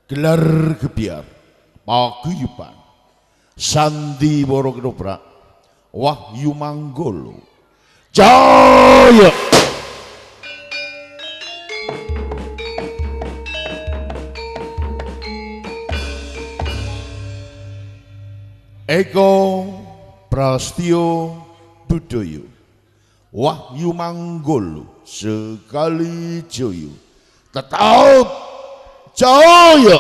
Gelar gebyar paguyuban Sandiwara Ketoprak Wahyu Manggolo Jaya. Eko Prastyo Budoyo Wahyu Manggolo sekali joyo tetap jaya.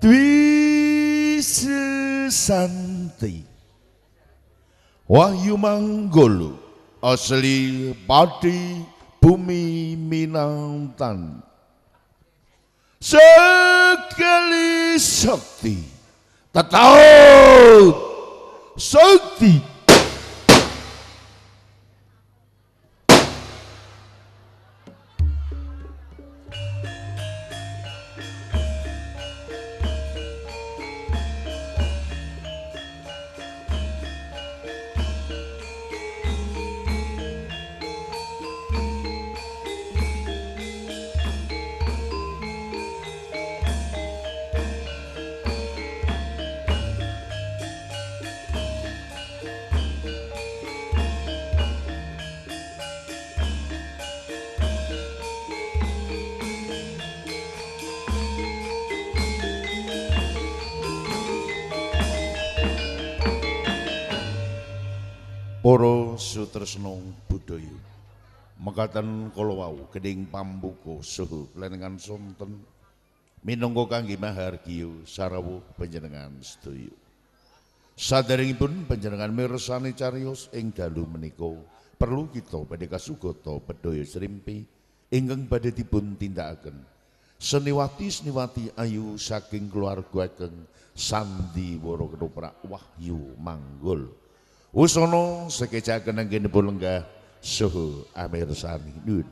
Dwi Susanti Wahyu Manggolo asli Pati Bumi Minangtan sekali sakti tetap sakti. Para sutresna budaya mekaten kala wau gening pambuka saha plenengan sonten minangka kangge mahargya sarawuh panjenengan sedaya. Saderengipun panjenengan mirsani cariyos ing dalu menika perlu kita badhe kasugata bedhaya srimpi ingkang badhe dipun tindakaken seniwati-seniwati ayu saking keluarga ageng Sandiwara Ketoprak Wahyu Manggolo. Wusana sekecaken anggenipun lenggah saha amirsani. Nuwun.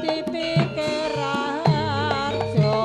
Dipikir raharjo.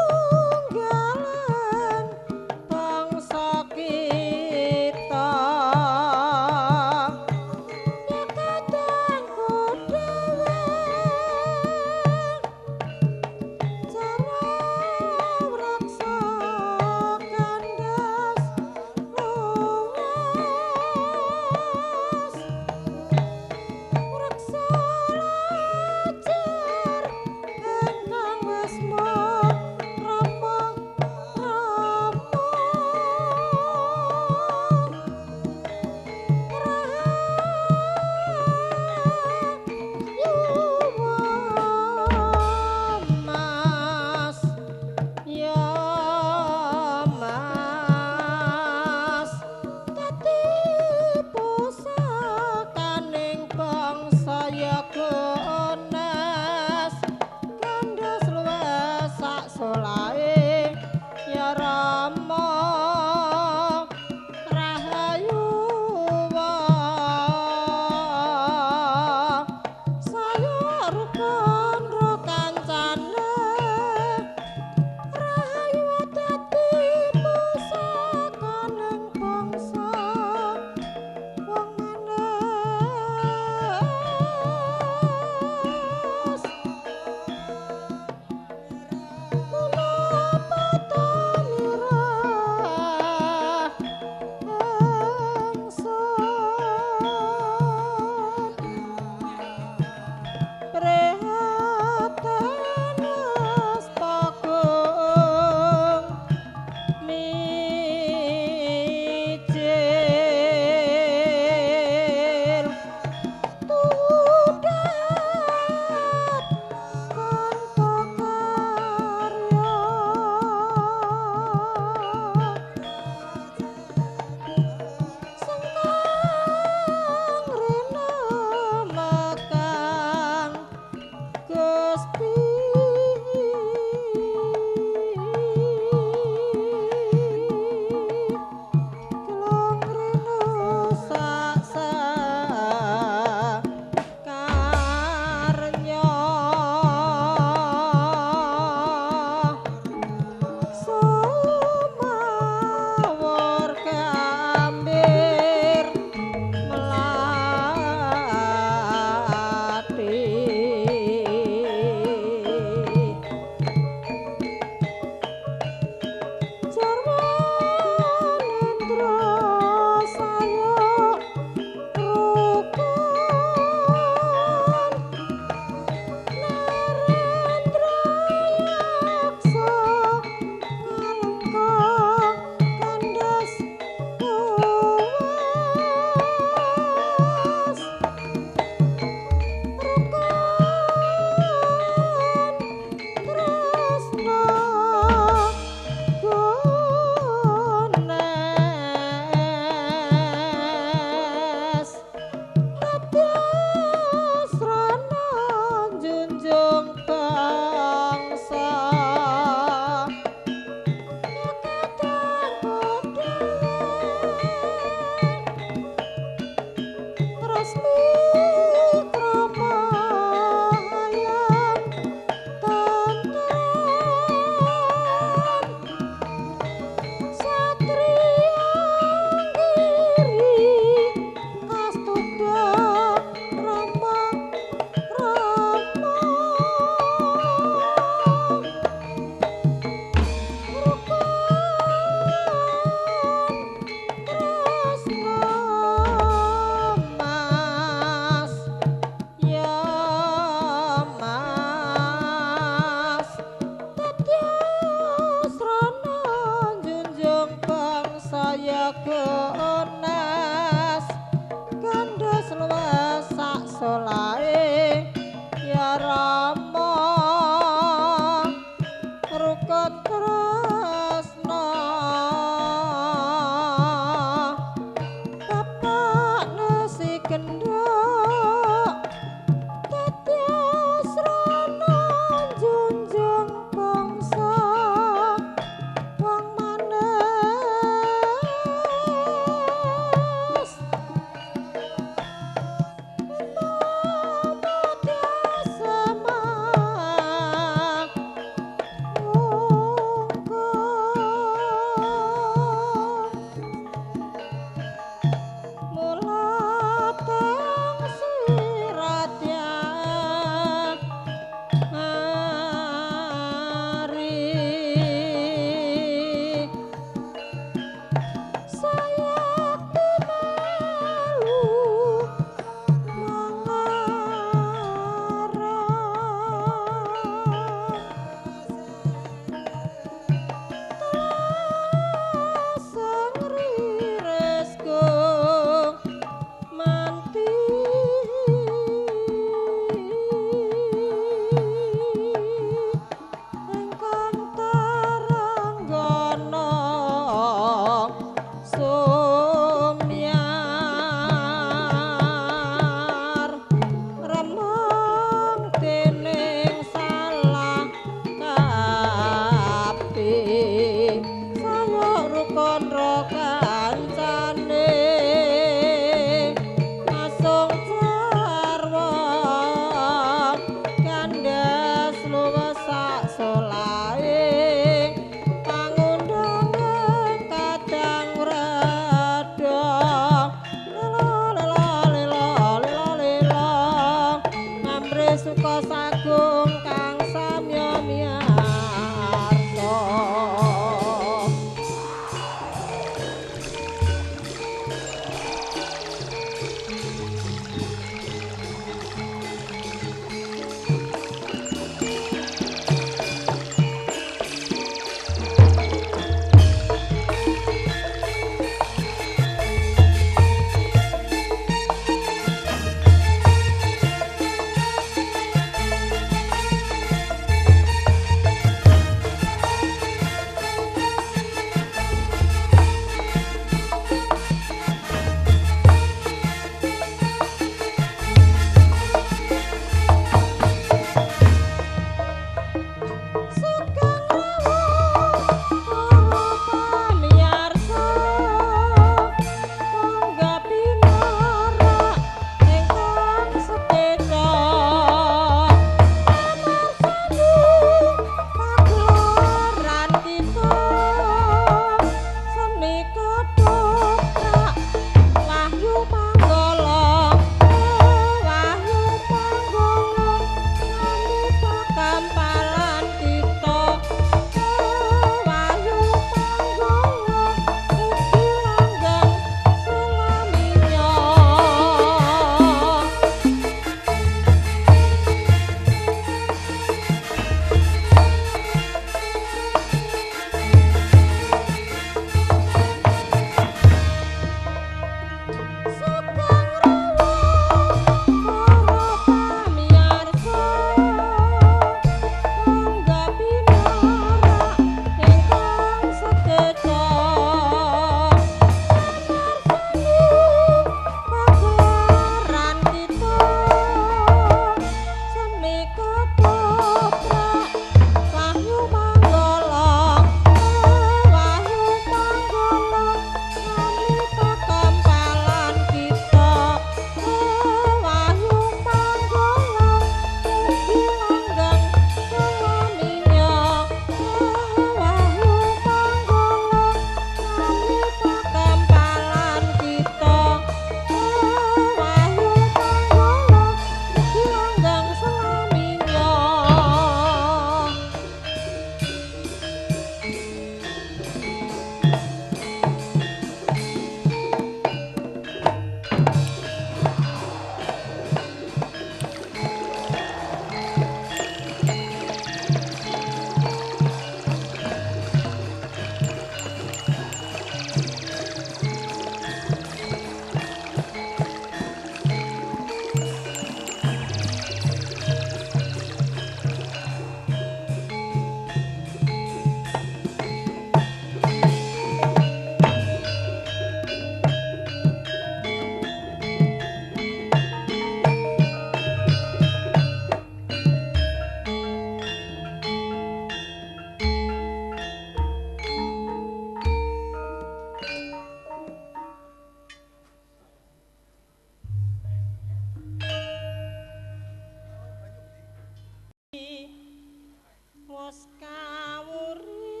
Wis kawuri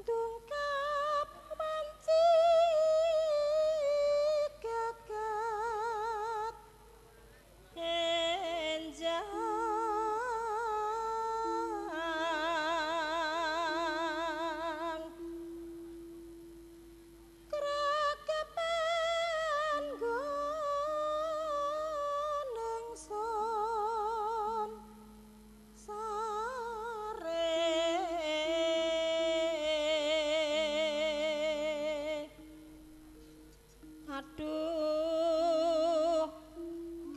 dungkap wanci gagat enjang krakepan goneng son sare aduh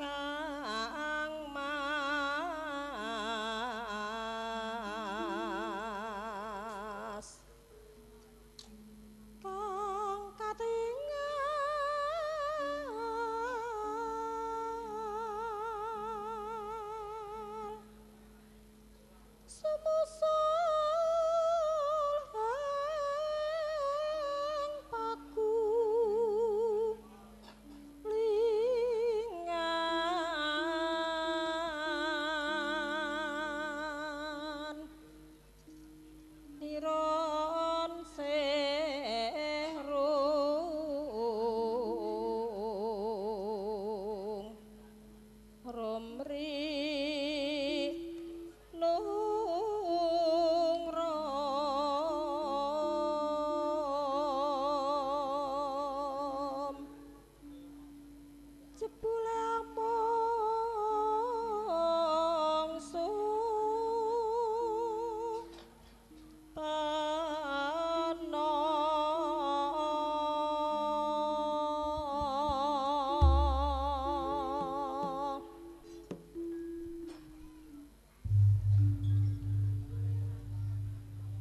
Kang Mas kang katingal sumusul ing paku lingan niron sehrung romri nung rom jebule amung su peno.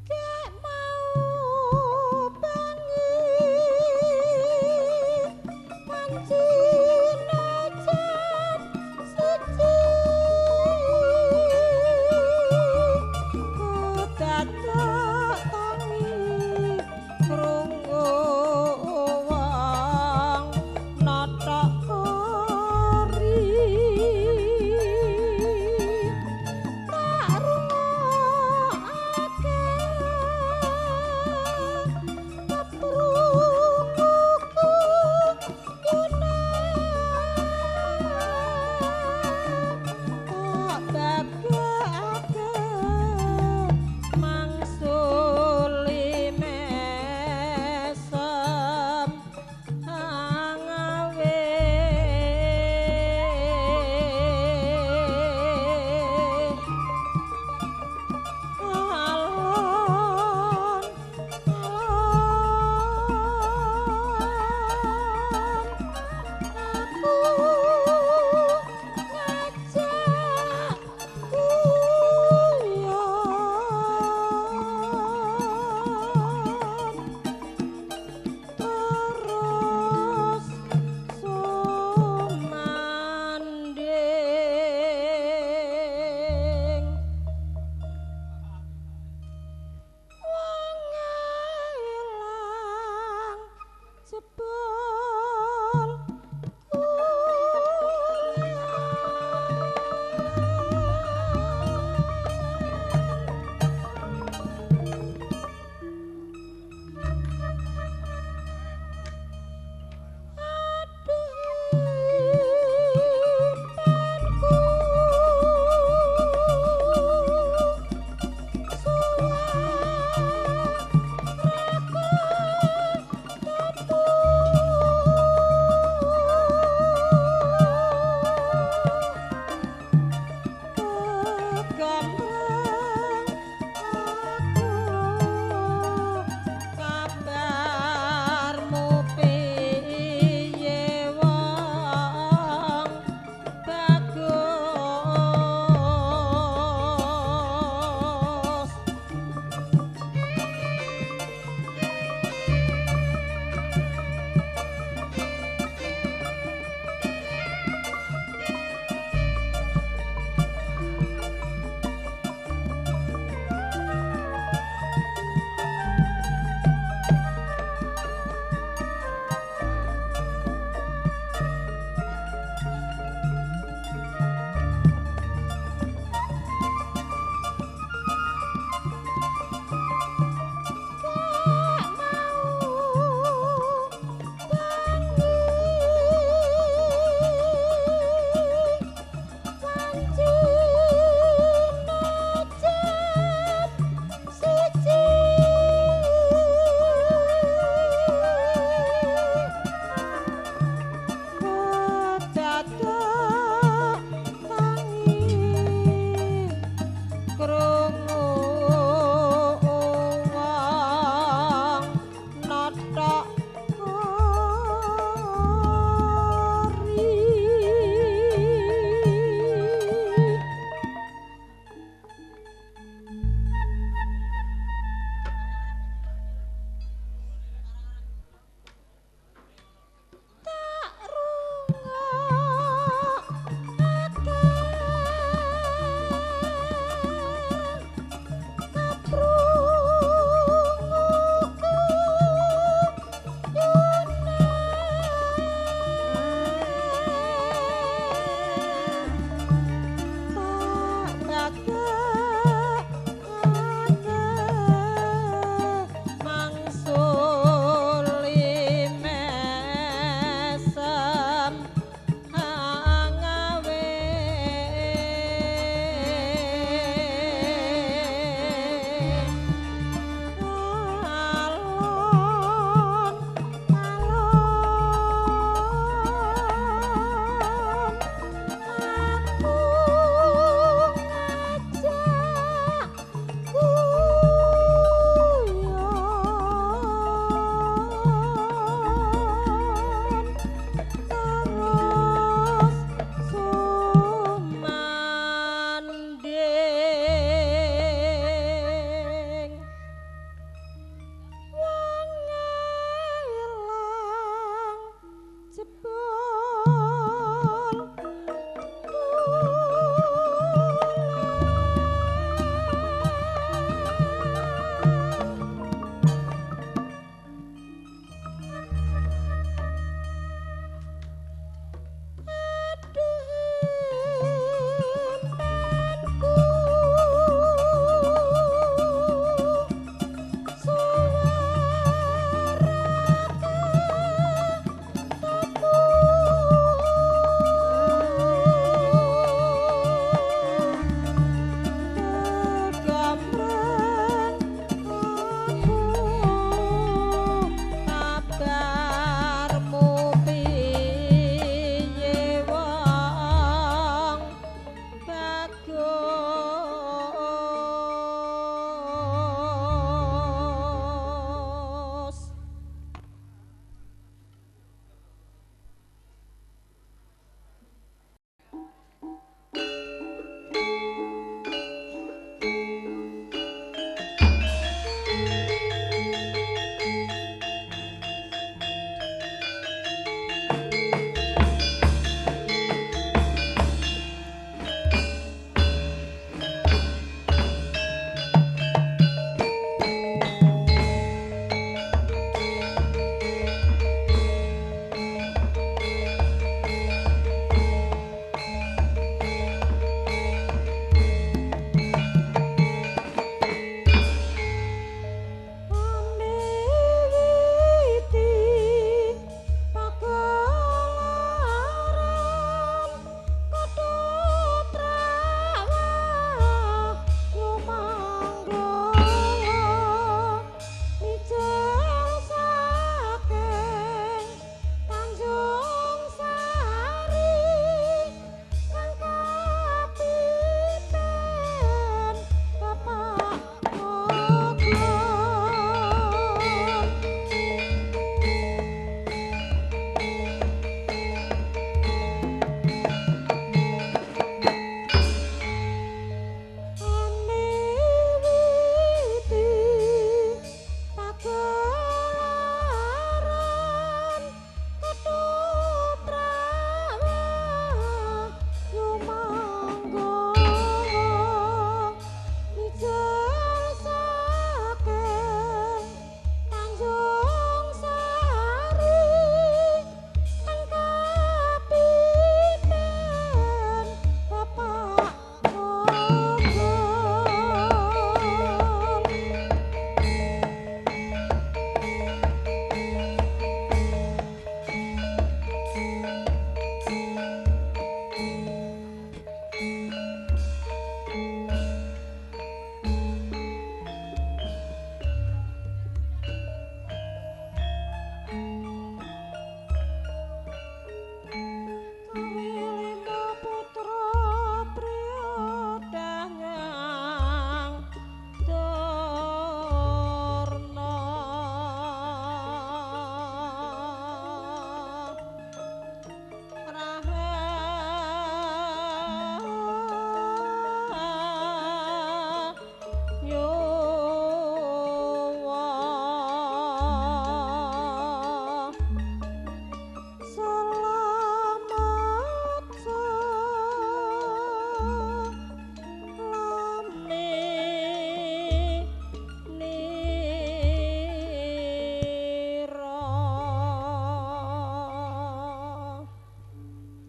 Kek mau bengi panci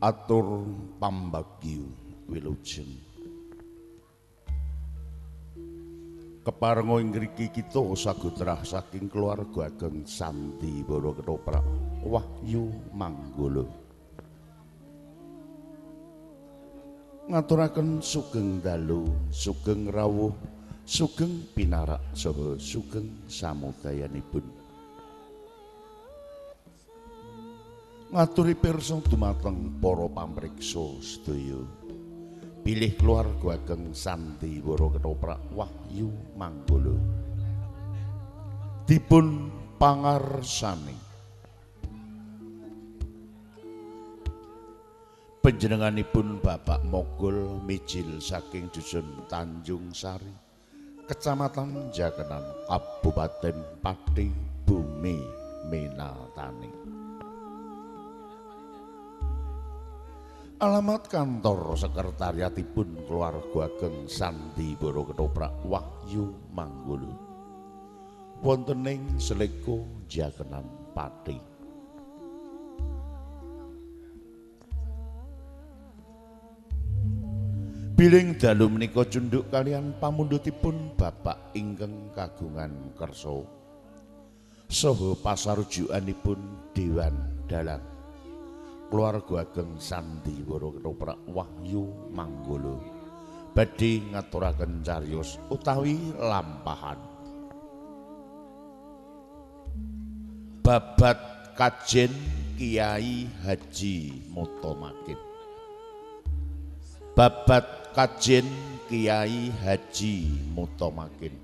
Atur pambagio wilujeng. Keparenga ing ngriki kita sagotrah saking keluarga ageng Sandiwara Ketoprak Wahyu Manggala. Ngaturaken sugeng dalu, sugeng rawuh, sugeng pinarak saha sugeng samudayanipun. Ngaturi pirsa dumateng para pamriksa sedaya. Bilih keluarga ageng Sandiwara Ketoprak Wahyu Manggala dipun pangarsani panjenenganipun Bapak Mogol Mijil saking dusun Tanjung Sari, Kecamatan Jakenan, Kabupaten Pati, Bumi Minatani. Alamat kantor sekretariatipun keluarga ageng Sandiwara Ketoprak Wahyu Manggala wonten ing Seleko, Jakenan, Pati. Biling dalu menika cunduk kalian pamundhutipun bapak ingkang kagungan kersa saha pasarujukanipun Dewan Dalang keluarga ageng Sandiwara Ketoprak Wahyu Manggala badhe ngaturaken cariyos utawi lampahan Babad Kajen Kiai Haji Mutamakin. Babad Kajen Kiai Haji Mutamakin.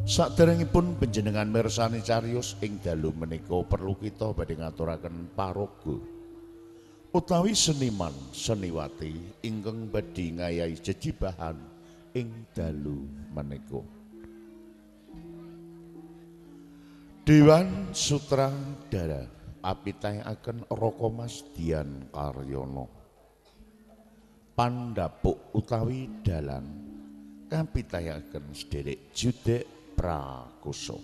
Saderengipun panjenengan mirsani cariyos ing dalu menika perlu kita badhe ngaturaken paraga utawi seniman seniwati ingkang badhe ngayahi jejibahan ing dalu menika. Dewan Sutradara apitayaken Raka Mas Dian Karyono. Pandhapuk utawi dalang kapitayaken sederek Judek Prakoso.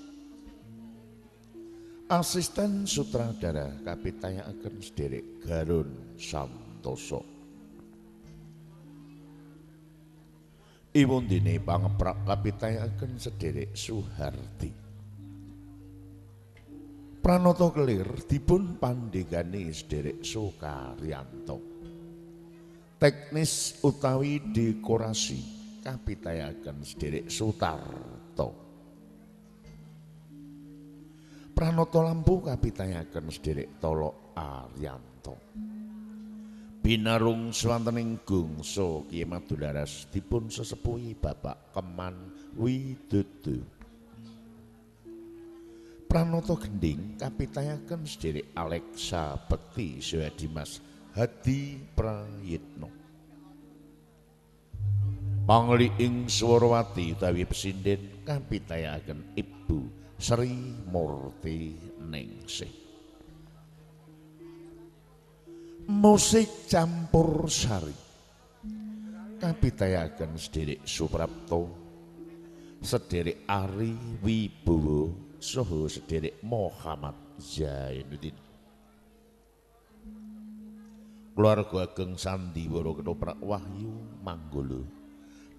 Asisten sutradara kapitayaken sederek Garun Santoso. Iwundine pangeprak kapitayaken sederek Suharti. Pranoto kelir dipun pandhegani sederek Sukaryanto. Teknis utawi dekorasi kapitayaken sederek Sutarto. Pranoto lampu kapitayaken sederek Tolo Aryanto. Binarung swantening gongso Kiai Madularas dipun sesepuhi Bapak Keman Widodo. Pranoto gending kapitayaken sederek Alexa Bekti saha Dimas Hadi Prayitno. Pangliing Swarawati utawi pesinden kapitayaken Ibu Sri Murti Ningsih. Musik campur sari kapitayaken sederek Suprapto, sederek Ari Wibowo saha sederek Muhammad Zainuddin. Keluarga ageng Sandiwara Ketoprak Wahyu Manggala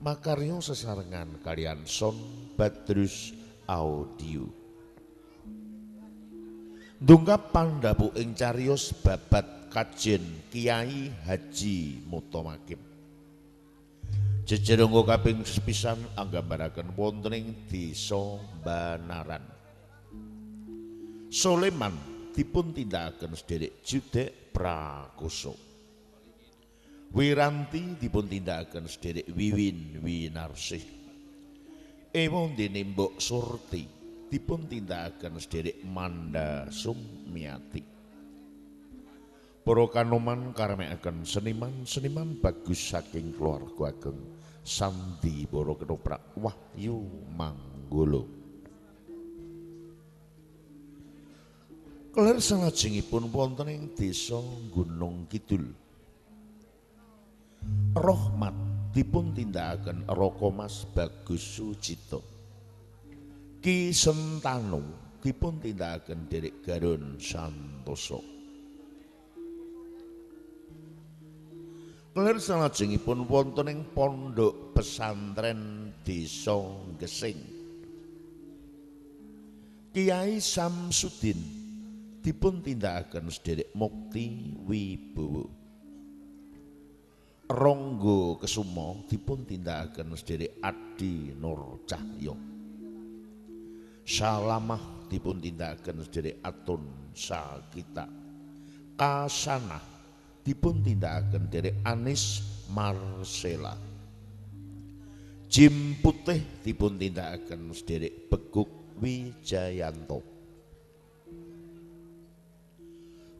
makarya sesarengan kalian Son Badrus Audio. Dungkap pandhapuk ing cariyos Babad Kajen Kiai Haji Mutamakim. Jejeronggo kaping sepisan anggambaraken wonten ing desa Banaran. Soleman dipun tindakaken sederek Judek Prakoso. Wiranti dipun tindakaken sederek Wiwin Winarsih. Ewondene Mbok Surti dipun tindakaken sederek Manda Sumiati. Para kanoman karmekaken seniman-seniman bagus saking keluarga ageng Sandiwara Ketoprak Wahyu Manggala. Kelir salajengipun wonten ing desa Gunung Kidul. Rohmat dipun tindakaken Raka Mas Bagus Sujito. Ki Sentanu dipun tindakaken Derek Garun Santoso. Kelir salajengipun wonten ing pondok pesantren Desa Gesing. Kiai Samsudin dipun tindakaken sederek Mukti Wibowo. Ronggo Kesumo dipun tindakaken sederek Adi Nur Cahyo. Salamah dipun tindakaken sederek Atun Sakita. Kasanah dipun tindakaken derek Anis Marcella. Jim Putih dipun tindakaken sederek Beguk Wijayanto.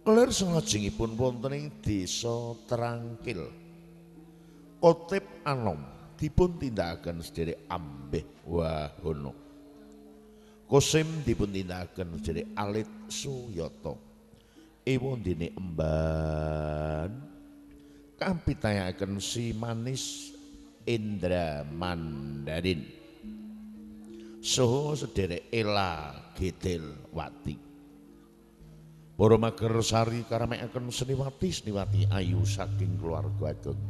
Kelir salajengipun wonten ing Desa Trangkil. Kotip Anom dipun tindakaken sederek Ambeh Wahono. Kosim dipun tindakaken sederek Alit Suyoto. Ewa dene emban kampitayaken si manis Indra Mandarin saha sederek Ela Gedelwati. Para mager sari karamekaken seniwati seniwati ayu saking keluarga ageng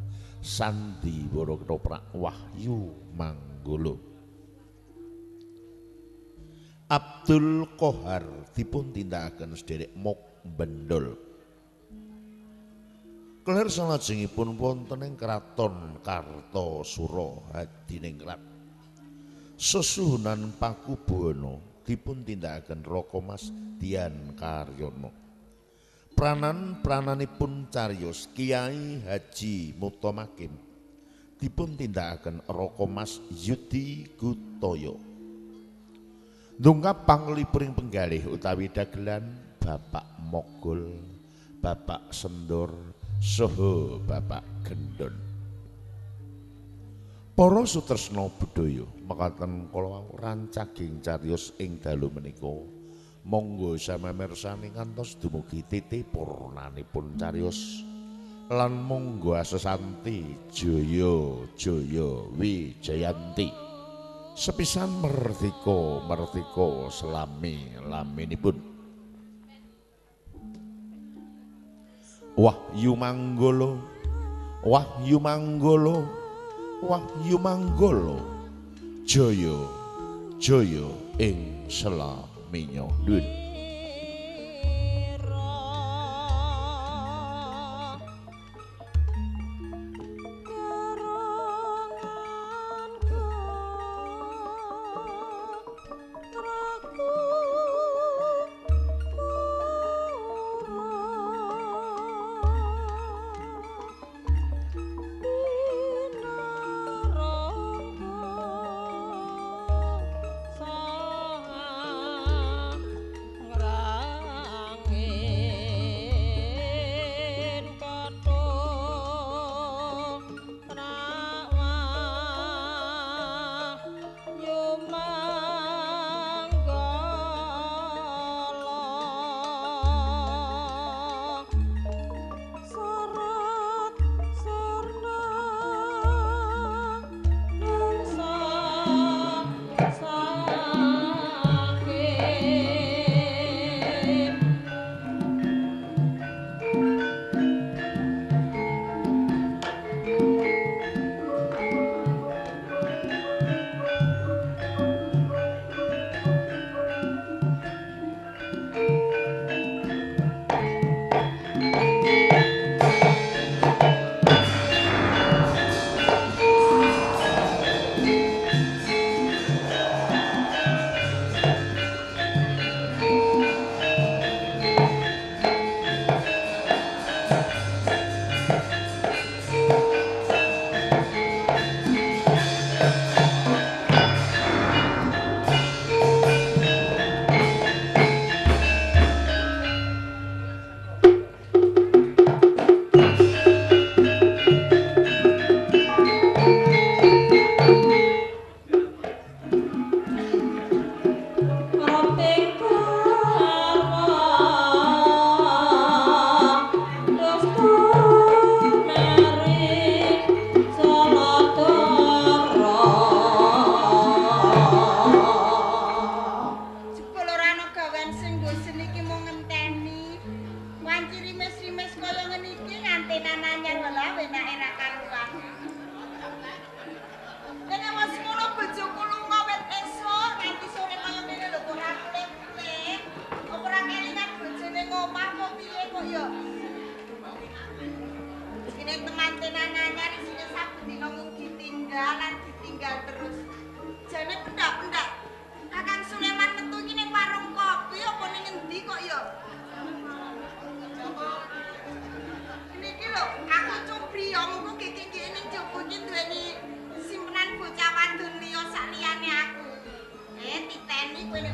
Sandiwara Ketoprak Wahyu Manggolo. Abdul Kohar dipun tindakaken sederek Mok Bendol. Kelir salajengipun wonten ing Kraton Kartasura Hadiningrat. Sesuhunan Pakubuwana dipun tindakaken Raka Mas Dian Karyono. Pranan-prananipun cariyos Kiai Haji Mutamakim dipun tindakaken Raka Mas Yudi Gutoyo. Ndungkap panglipuring penggalih utawi dagelan Bapak Mogol, Bapak Sendor, saha Bapak Gendon. Para sutresna budaya mekaten kala wau rancaging cariyos ing dalu menika. Monggo sami mirsani ngantos dumugi titi purnanipun cariyos lan monggo asesanti jaya jaya wijayanti. Sepisan merdika merdika selami laminipun. Wahyu Manggolo, Wahyu Manggolo, Wahyu Manggolo, jaya jaya ing selaminya. Dun. Saha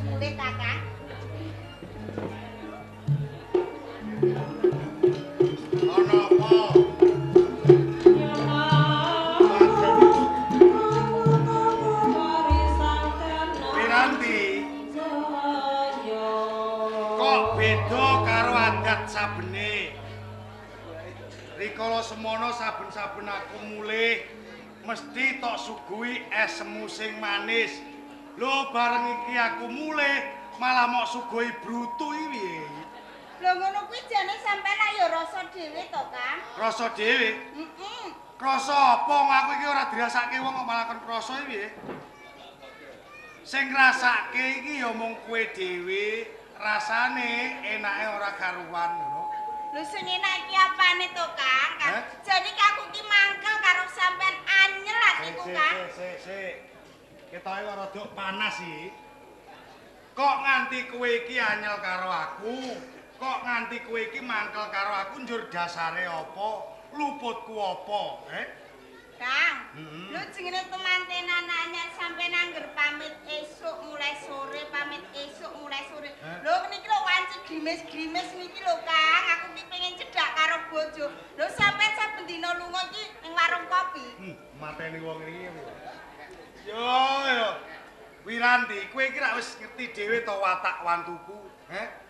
mulih, Kakang. Ana apa? Piranti? Kok beda karo adat sabene? Rikala semono saben-saben aku mulih mesti tok suguhi es semu sing manis. Lho bareng iki aku mulih malah mok suguhi brutu iki piye? Lho ngono kuwi jane sampean lak ya rasa dhewe to, Kang? Rasa dhewe? Heeh. Krasa apa wong aku iki ora dirasake wong kok malah kon krasa iki piye? Sing ngrasake iki ya mung kowe dhewe, rasane enake ora karuan ngono. Lho sing enak iki apane to, Kang? Jane ki aku ki mangkel karo sampean anyel atiku, Kang. Sik, sik. Ketoke kok rada panas iki. Kok nganti kowe iki anyel karo aku? Kok nganti kowe iki mangkel karo aku njur dasare apa? Luputku apa, eh? Kang, lho jenenge temantenan anyar sampean angger pamit esuk mulai sore, pamit esuk mulai sore. Lho niki lho wanci grimis-grimis niki lho, Kang. Aku ki pengen cedhak karo bojo. Lho sampean saben dina lunga iki ning warung kopi. Mateni wong iki. Yo yo. Wiranti, kowe iki rak wis ngerti dhewe to watak wantuku, he?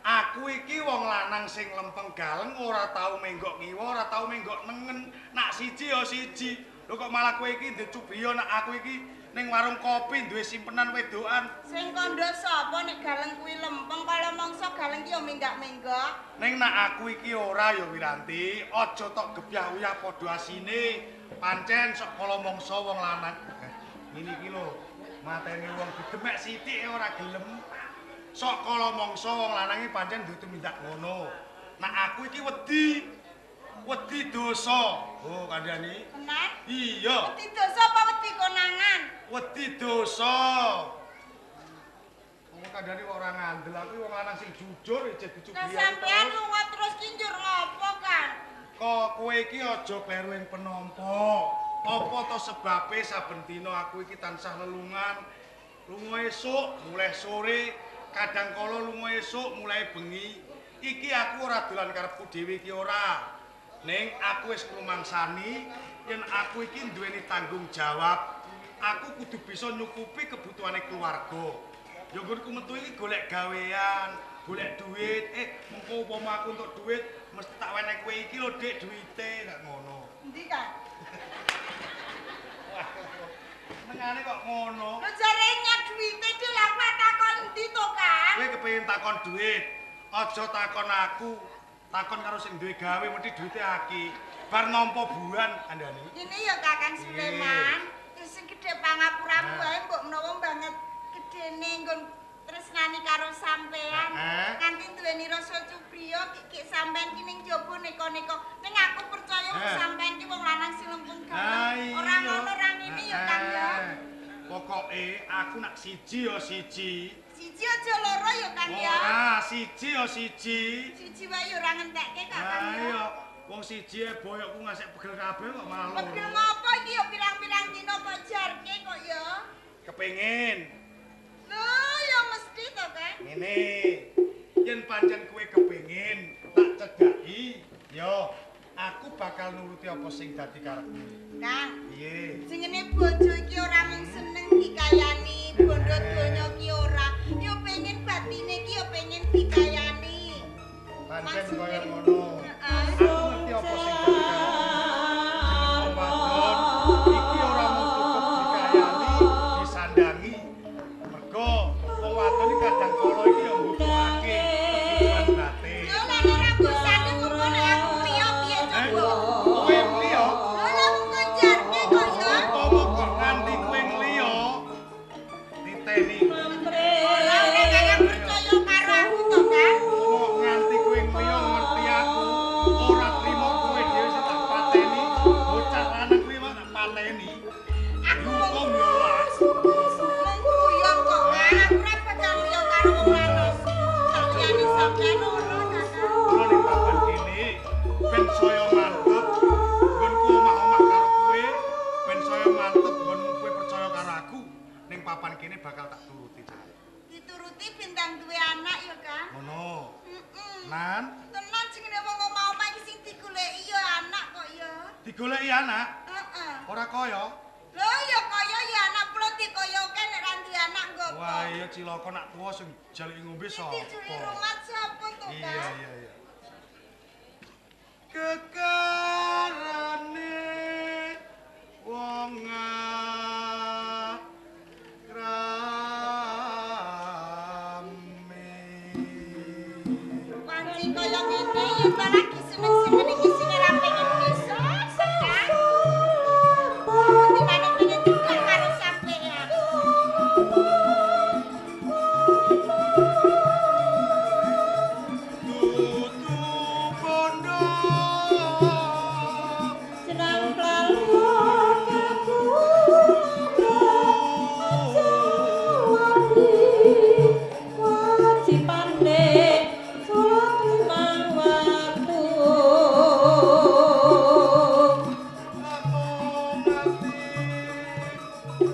Aku iki wong lanang sing lempeng galeng, ora tau menggok ngiwa, ora tau menggok nengen. Nak siji ya siji. Lho kok malah kowe iki ndecubiya nak aku iki ning warung kopi duwe simpenan wedokan. Sing kandha sapa nek galeng kuwi lempeng, kala mangsa galeng ki ya menggak-menggok. Ning nak aku iki ora ya Wiranti, aja tok gebyah uyah padha asine. Pancen sok kala mangsa wong lanang. Ngene iki lho, mateni wong didemek sithik ora gelem. Sok kala mangsa wong lanang iki pancen duwe tumindak ngono. Nak aku iki wedi. Wedi dosa. Oh, kandhani. Tenan? Iya. Wedi dosa apa wedi konangan? Wedi dosa. Wong kandhani kok ora ngandel, aku wong lanang sing jujur ijeh dicubian. Lah sampean lunga terus ki njur ngopo, Kang? Kok kowe iki aja kleru ing penampa. Apa to sebabe saben dina aku iki tansah lelungan? Lunga esuk, mulai sore, kadang kala lunga esuk mulai bengi. Iki aku ora dolan karepku dhewe iki ora. Ning aku wis ngrumangsani yen aku iki duweni tanggung jawab. Aku kudu bisa nyukupi kebutuhane keluarga. Ya nggonku metu iki golek gawean, golek duit. Mengko upama aku entuk duit mesti tak wenehi kowe iki lho, Dik, duwite, gak ngono. Endi, Kang? Nengane kok ngono. Lho jare nyat duwite Dik, lha aku takon endi to, Kang? Kowe kepengin takon duit, aja takon aku. Takon karo sing duwe gawe mesti duwite akeh. Bar nampa buan kandhane. Ini ya Kakang Sulaiman, sing gedhe pangapuramu wae mbok menawa banget gedene nggon tresnani karo sampean. Nganti duweni rasa cubriya kiki sampean ki ning jaba neko-neko. Ning aku percaya sampean ki wong lanang sing lempeng galeng. Ora ngono ora ngene ya Kang ya. Pokoke aku nak siji ya siji. Siji aja loro ya Kang ya. Ora, siji ya siji. Siji wae ya ora ngentekke Kang ya. Iya, wong siji e boyokku ngasek pegel kabeh kok malah loro. Pegel ngopo iki ya pirang-pirang dina kok jarke kok ya. Kepengin. Lho, ya mesti to, Kang. Ngene. Yen pancen kowe kepengin tak cedhaki, ya aku bakal nuruti apa sing dadi karepmu. Kang. Piye? Jenenge bojo iki ora mung seneng dikayani, bondo donya ki ora. Ya pengen batine ki ya pengen dikayani. Pancen kaya ngono. Aku ngerti apa sing dadi karepmu. Iki ora mung cukup dikayani, disandangi. Mergo wong wadon iki kadang kala iki ya mbutuhake kebutuhan batin. Lho nek ora mbok sanding mengko nek aku liya piye coba? Kowe liya? Lho lah mung jarke kok ya. Utomo kok nganti kowe ngliya titeni. Ora ora Kakang percaya karo aku to, Kang. Kok nganti kowe ngliya ngerti aku ora trimo kowe dhewe sing tak pateni, bocah lanang kuwi mah tak pateni. Aku Hukum ya ora. mung guyon kok, Kang. Aku ora bakal liya karo wong lanang. Saliyane sampean ora, Kakang. Kula ning papan kene ben saya mantep nggonku omah-omah karo kowe, ben saya mantep nggonmu kowe percaya karo aku. Ning papan kene bakal tak turuti. Tenan? Tenan jenenge wong omah-omah iki sing digoleki ya anak kok ya. Digoleki anak? Heeh. Ora kaya? Lho ya kaya ya anak kula dikoyoke nek ra duwe anak nggo apa? Wah iya cilaka nak tuwa sing jaluki ngombe sapa? Dicuki rumat sapa to, Kang? Iya iya iya. Kekarane wong akrame. Wanci kaya ngene ya ta lagi seneng-seneng iki sing ora pengen bisa, Kang. Dimana pengen juga karo sampean. Tutu bondo Jenang lalu aku wajibane salat limang waktu. Aku mati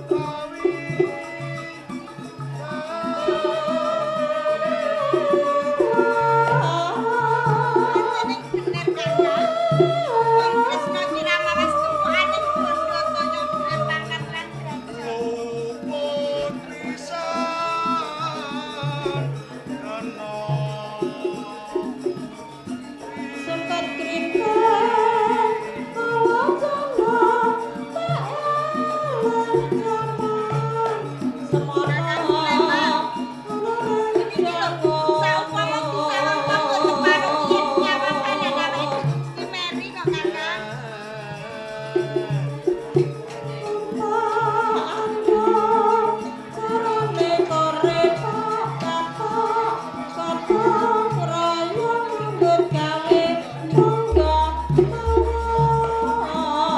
kawi. Pancene bener Kakang. Wong Kresna ki ra mawas tumpukane bondo toya dhuwit pangkat lan derajat. Luput pisan kena. Sungkan krinten kala jana tak elang jaman semono Iki lho, saumpama disawang tangga separo yen nyawang kanan awake Gusti Meri kok Kakang. Carane kore katok katok raya nyambut gawe monggo mawon.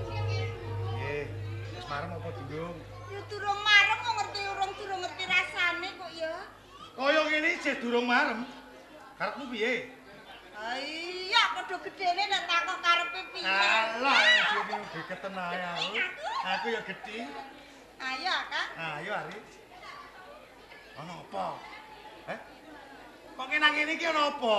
Nggih, wis marem apa durung? Ya durung marem kok ngerti urung durung ngerti rasane kok ya. Kaya ngene isih durung marem. Karepmu piye? Ha iya padha gedene nek takok karepe piye. Alah, jenenge gegeten ae aku. Aku ya gedhi. Ayo Kang. Ayo Ari. Ana apa? Eh? Kok nang ngene iki ana apa?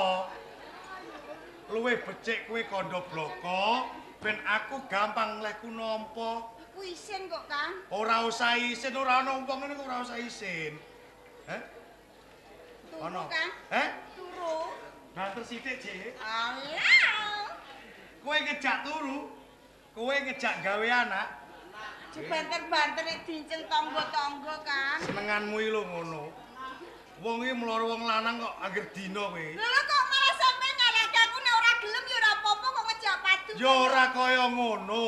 Luwih becik kowe kandha bloko ben aku gampang lehku nampa. Aku isin kok Kang. Ora usah isin, ora ana wong ngene kok ora usah isin. Eh? Turu Ana. Kang. Eh? Turu. Banter sithik, Cik. Alah. Kowe ngejak turu. Kowe ngejak gawe anak. Banter-banter nek dinceng tangga-tangga Kang. Senenganmu iki lho ngono. Wong iki mloro wong lanang kok anggere dina kowe. Lha kok malah sampe nyalahke aku nek ora gelem ya ora apa-apa kok ngejak padu. Ya ora kaya ngono.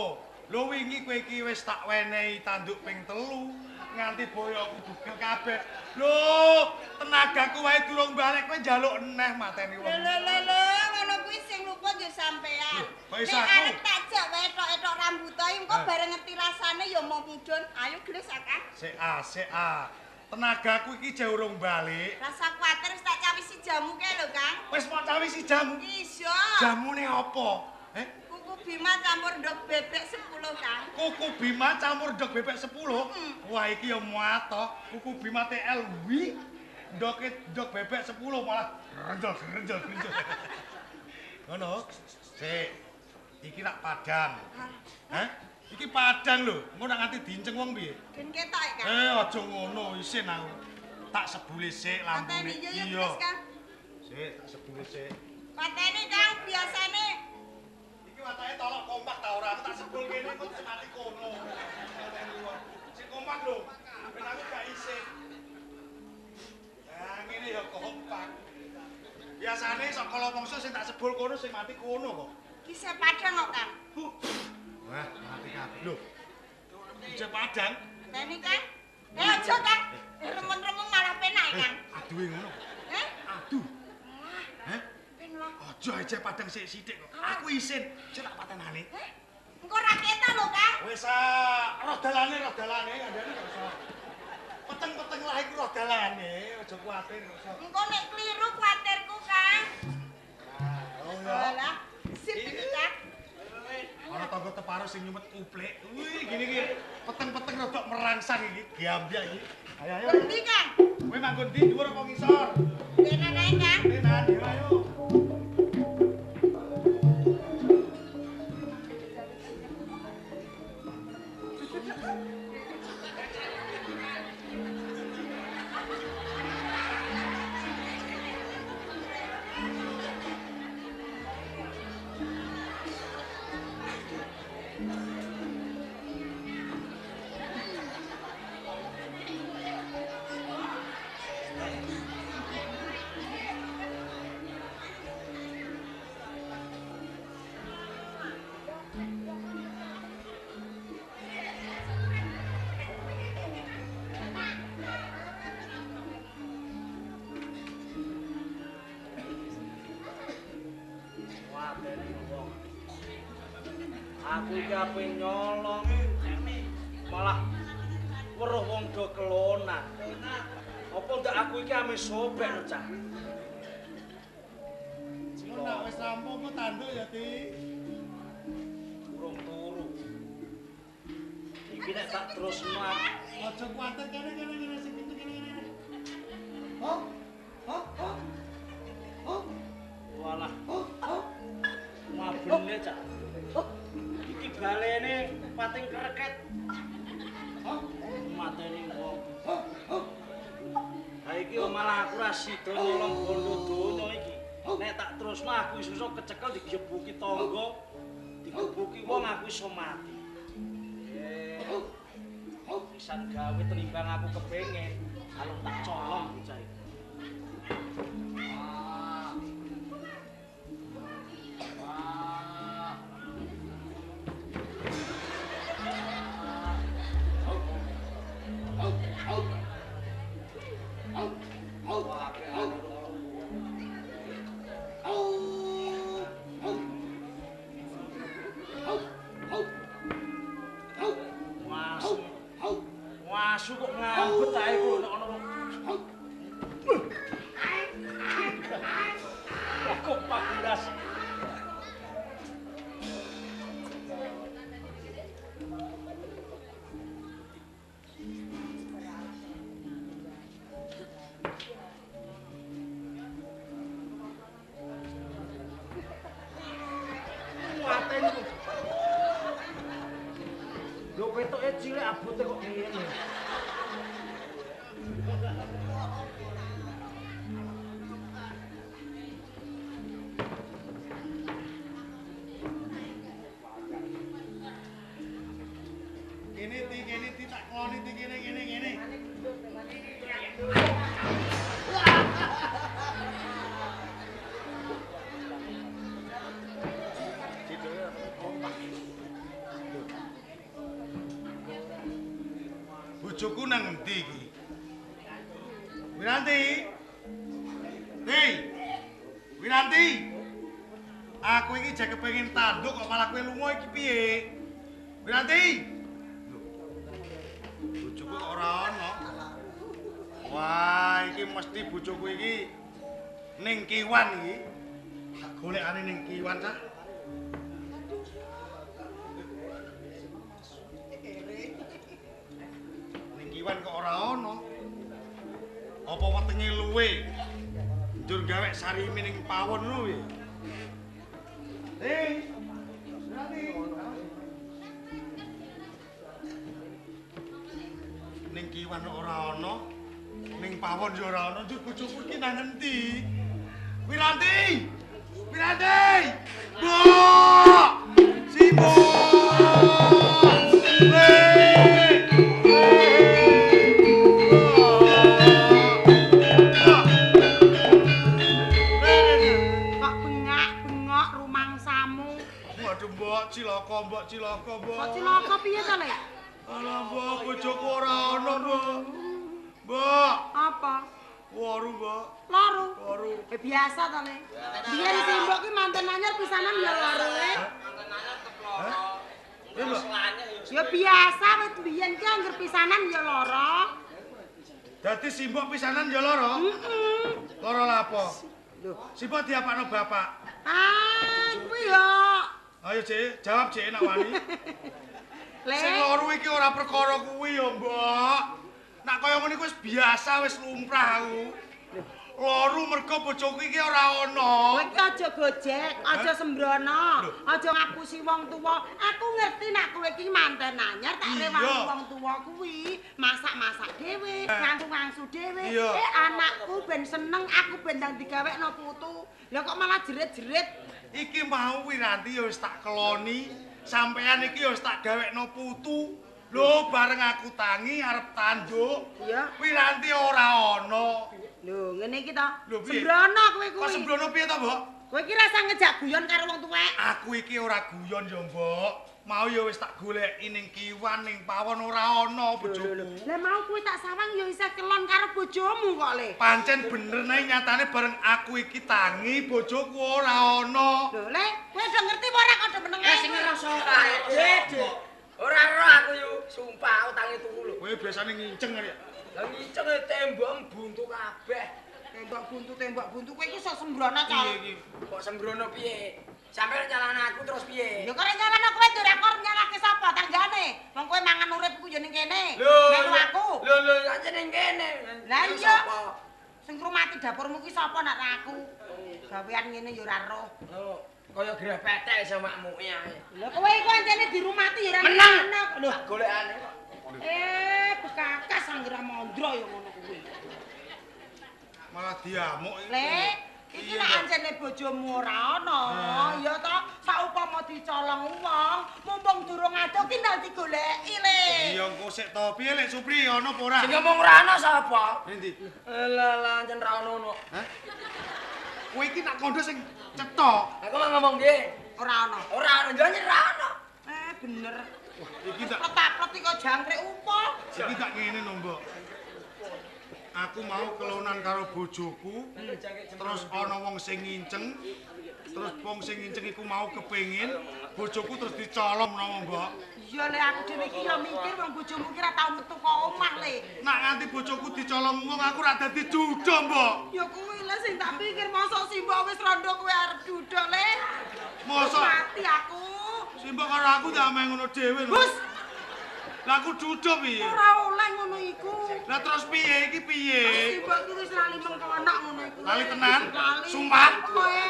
Lho wingi kowe iki wis tak wenehi tanduk ping 3 nganti boyokku bugel kabeh. Lho, tenagaku wae durung balik kowe njaluk eneh mateni wong. Lho lho lho, ngono kuwi sing luput ya sampean. Kok iso Nek aku? arep tak jak wae etok-etok rambut ae engko bareng ngerti rasane ya mau mudhun. Ayo gelis Kang. Sik ah, sik ah. Tenagaku iki jek urung balik. Rasa kuwatir wis tak cawisi jamu kae lho Kang. Wis mau cawisi jamu. Iya. Jamune apa? Eh? Kuku Bima campur ndok bebek 10 Kang. Kuku Bima campur ndok bebek 10. Wah iki ya muat to. Kuku Bima TL wi. Ndoke ndok bebek 10 malah grenjol grenjol grenjol. Ngono. Sik. Iki nak padang. Hah? Iki padang lho. Engko nak nganti dinceng wong piye? Ben ketok Kang. Eh aja ngono, isin aku. Tak sebule sik lampune. Pateni yo yo terus Kang. Sik, tak sebule sik. Pateni Kang biasane Iki watake tolok kompak ta ora? Aku tak sebul kene kok mati kono. Sik kompak lho. Ben aku gak isin. Nah, ngene ya kompak. Biasane sok kala mangsa sing tak sebul kono sing mati kono kok. Ki padang kok Kang. Wah, mati kabeh. Lho. Isih padang. Pateni Kang. Eh aja Kang. Remen-remen malah penak Kang. Aduhe ngono. Eh? Aja aja padang sithik-sithik kok. Aku isin, sik tak patenane. Engko ra ketok lho, Kang. Wis ah, roh dalane kandhane gak usah. Peteng-peteng lah iku roh dalane, aja kuwatir gak usah. Engko nek kliru kuwatirku, Kang. Oh ya. Alah, sip iki, Kang. Ana tangga teparo sing nyumet kuplik. Wih, gini iki peteng-peteng rodok merangsang iki, gambyak iki. Ayo ayo. Endi, Kang? Kowe manggon ndi, dhuwur apa ngisor? Tenan ae, Kang. Tenan, yo ayo. Aku iki ape nyolong malah weruh wong do kelonan. Apa ndak aku iki ame sobek lho, Cah. Ngono nak wis rampung kok tanduk ya, Ti. Urung turu. Iki nek tak terusno aja kuwatir kene kene kene sing pintu kene kene. Oh. Oh, oh. Oh. Walah. Oh, oh. Mabene, Cah. Iki balene pating kreket. Oh, mateni wong. Ha iki malah aku ra sida nyolong bondo donya iki. Nek tak terusno aku iso kecekel digebuki tangga, digebuki wong aku iso mati. Pisan gawe tenimbang aku kepengin, kalau tak colong bocah iki. Asu kok ngambet ae ku nek ana wong. Kok pakulas. Mateni. Lho ketoke cilik abote kok ngene. Kene ti tak kloni ti kene kene kene. Bojoku nang endi iki? Wiranti. Hei. Wiranti. Aku iki jek kepengin tanduk kok malah kowe lunga iki piye? Wiranti. Bojoku kok ora ana. Wah, iki mesti bojoku iki ning kiwan iki. Tak golekane ning kiwan cah. Ning kiwan kok ora ana. Apa wetenge luwe? Njur gawe sarimi ning pawon ngono piye? Hei. Wiranti. Ning kiwan ora ana, ning pawon yo ora ana, njur bojoku iki nang endi? Wiranti! Wiranti! Mbok! Simbo! Kok bengak-bengok rumangsamu? Waduh, Mbok, cilaka, Mbok, cilaka, Mbok. Kok cilaka piye to, Lek? Alah, Mbok, bojoku ora ana, Mbok. Mbok. Apa? Waru, Mbok. Loro. Waru. Biasa to, Le. Biyen simbok ki manten anyar pisanan ya loro, Le. Manten anyar tetep loro. Ya biasa wit biyen ki angger pisanan ya loro. Dadi simbok pisanan ya loro? Heeh. Loro lapo? Lho, simbok diapakno bapak? Ah, kuwi ya. Ayo, Cik, jawab Cik nek wani. Le. Sing loro iki ora perkara kuwi ya, Mbok. Nek kaya ngene iku wis biasa, wis lumrah aku. Loro mergo bojoku iki ora ana. Kowe iki aja gojek, aja sembrono, aja ngapusi wong tuwa. Aku ngerti nek kowe iki manten anyar tak rewangi wong tuwa kuwi, masak-masak dhewe, ngangsu-ngangsu dhewe. Eh anakku ben seneng, aku ben ndang digawekno putu. Lah kok malah jerit-jerit. Iki mau Wiranti ya wis tak keloni, sampean iki ya wis tak gawekno putu. Lho bareng aku tangi arep tanduk. Iya. Wiranti ora ana. Lho, ngene iki to. Sembrono kowe kuwi. Kok sembrono piye to, Mbok? Kowe iki rasa ngejak guyon karo wong tuwek. Aku iki ora guyon ya, Mbok. Mau ya wis tak goleki ning kiwan ning pawon ora ana bojoku. Lah mau kowe tak sawang ya isih kelon karo bojomu kok, Le. Pancen bener nek nyatane bareng aku iki tangi bojoku ora ana. Lho, Le, kowe udah ngerti apa ora kok meneng ae. Sing ngrasa ora. Ora ora aku yo, sumpah aku tangi turu lho. Kowe biasane nginceng kali ya. Lah nginceng tembok buntu kabeh. Tembok buntu kowe iki sok sembrono ta. Piye iki? Kok sembrono piye? Sampe nyalahno aku terus piye? Ya kok nyalahno kowe ora kok nyalahke sapa tanggane? Wong kowe mangan urip iku ya ning kene. Melu aku. Lho lho ancen ning kene. Lah iya. Sing ngrumati dapurmu ki sapa nek aku? Gawean ngene ya ora roh. Oh, kaya gerah petek samakmu ae. Lha kowe iku ancene dirumati ya ora menang. Lho golekane kok. Bekakas anggere mondro ya ngono kuwi. Malah diamuk iki. Le, iki nek ancene bojomu ora ana, ya to, saupama dicolong wong, mumpung durung adoh ki ndang digoleki, Le. Iya engko sik to. Piye Lek Supri ana apa ora? Sing ngomong ora ana sapa? Endi? Lah lah ancen ra ono ono. Hah? Kowe iki nak kondo sing cetok. Aku mau ngomong piye? Ora ana. Ora ana, yo ancen ra ana. Bener. Wah, iki tak pletak-plet kok jangkrik upo. Iki tak ngene lho, Mbok. Aku mau kelonan karo bojoku, terus ana wong sing nginceng, terus wong sing nginceng iku mau kepengin, bojoku terus dicolong menawa, Mbok. Iya, Le, aku dhewe iki ya mikir wong bojomu ki ora tau metu kok omah, Le. Nak nganti bojoku dicolong wong aku ora dadi duda, Mbok. Ya kuwi le sing tak pikir, mosok simbok wis rondo kowe arep duda, Le. Mosok mati aku. Simbok karo aku tak main ngono dhewe lho. Hus. Lah aku duda piye? Ora oleh ngono iku. Lah terus piye iki piye? Simbok iki wis lali mengkono ngono iku. Lali tenan? Sumpah. Kowe.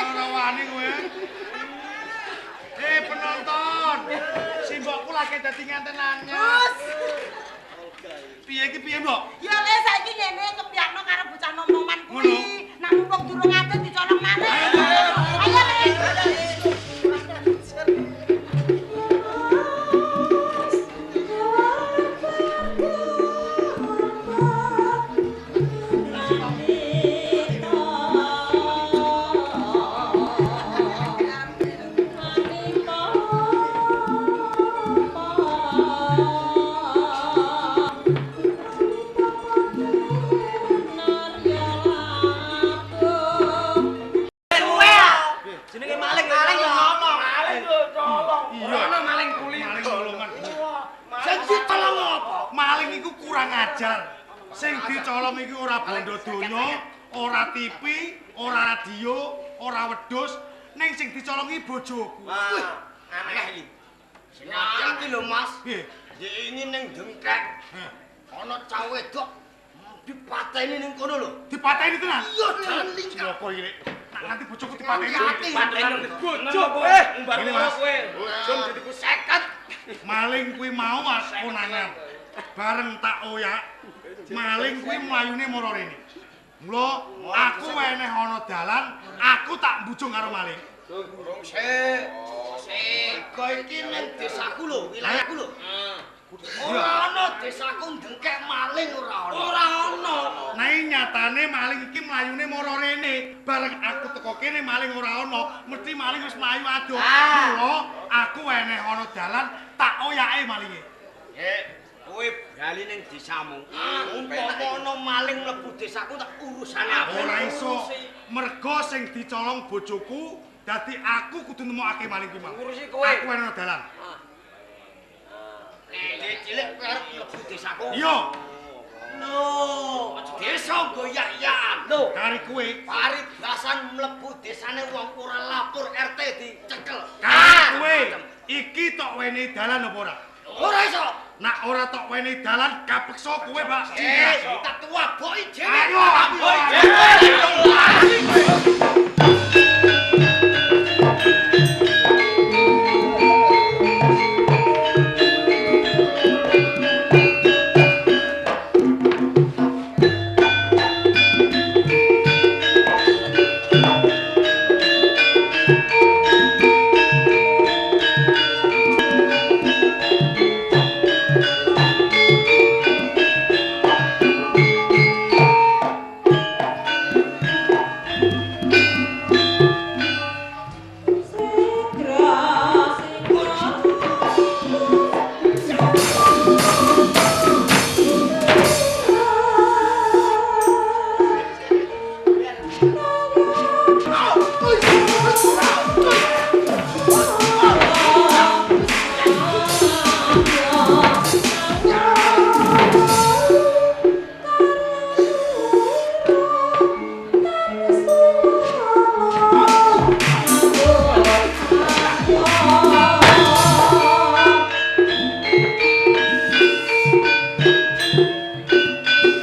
Ora wani kowe. Penonton. Simbokku lagi dadi nganten anyar. Hus. Piye iki piye, Mbok? Ya le saiki ngene kepyakno karo bocah nom-noman kuwi. Nak mumpung durung adoh dicolong maneh. Ayo Le. Sing dicolong iki ora bondo donya, ora TV, ora radio, ora wedhus, ning sing dicolong iki bojoku. Wah, aneh iki. Sing apik iki lho, Mas. Piye? Iki ning Dengkek. Ana cah wedok dipateni ning kono lho. Dipateni tenan? Iya, jalan lingkar. Apa iki, Lek? Nak nganti bojoku dipateni. Dipateni bojo kowe. Umbar kowe. Jom ditipu 50. Maling kuwi mau Mas konangan. Bareng tak oyak, maling kuwi mlayune mara rene. Mula aku weneh ana dalan, aku tak mbujung karo maling. Durung sik. Sik. Mergo iki ning desaku lho, wilayahku lho. Ora ana desaku ndengkek maling ora ana. Ora ana. Nek nyatane maling iki mlayune mara rene, bareng aku teko kene maling ora ana, mesti maling wis mlayu adoh. Mula aku weneh ana dalan, tak oyake malinge. Nggih. Kowe bali ning desamu. Umpama ana maling mlebu desaku tak urusane aku. Ora iso. Mergo sing dicolong bojoku, dadi aku kudu nemokake maling kuwi mau. Ngurusi kowe. Aku ana dalan. Cilik kowe arep mlebu desaku. Iya. Lho, desa goyak-yakan. Lho, kari kowe. Paribasan mlebu desane wong ora lapor RT dicekel. Kari kowe. Iki tok wenehi dalan apa ora? Ora iso. Nak ora tok wenehi dalan kapeksa kowe, Pak. Tak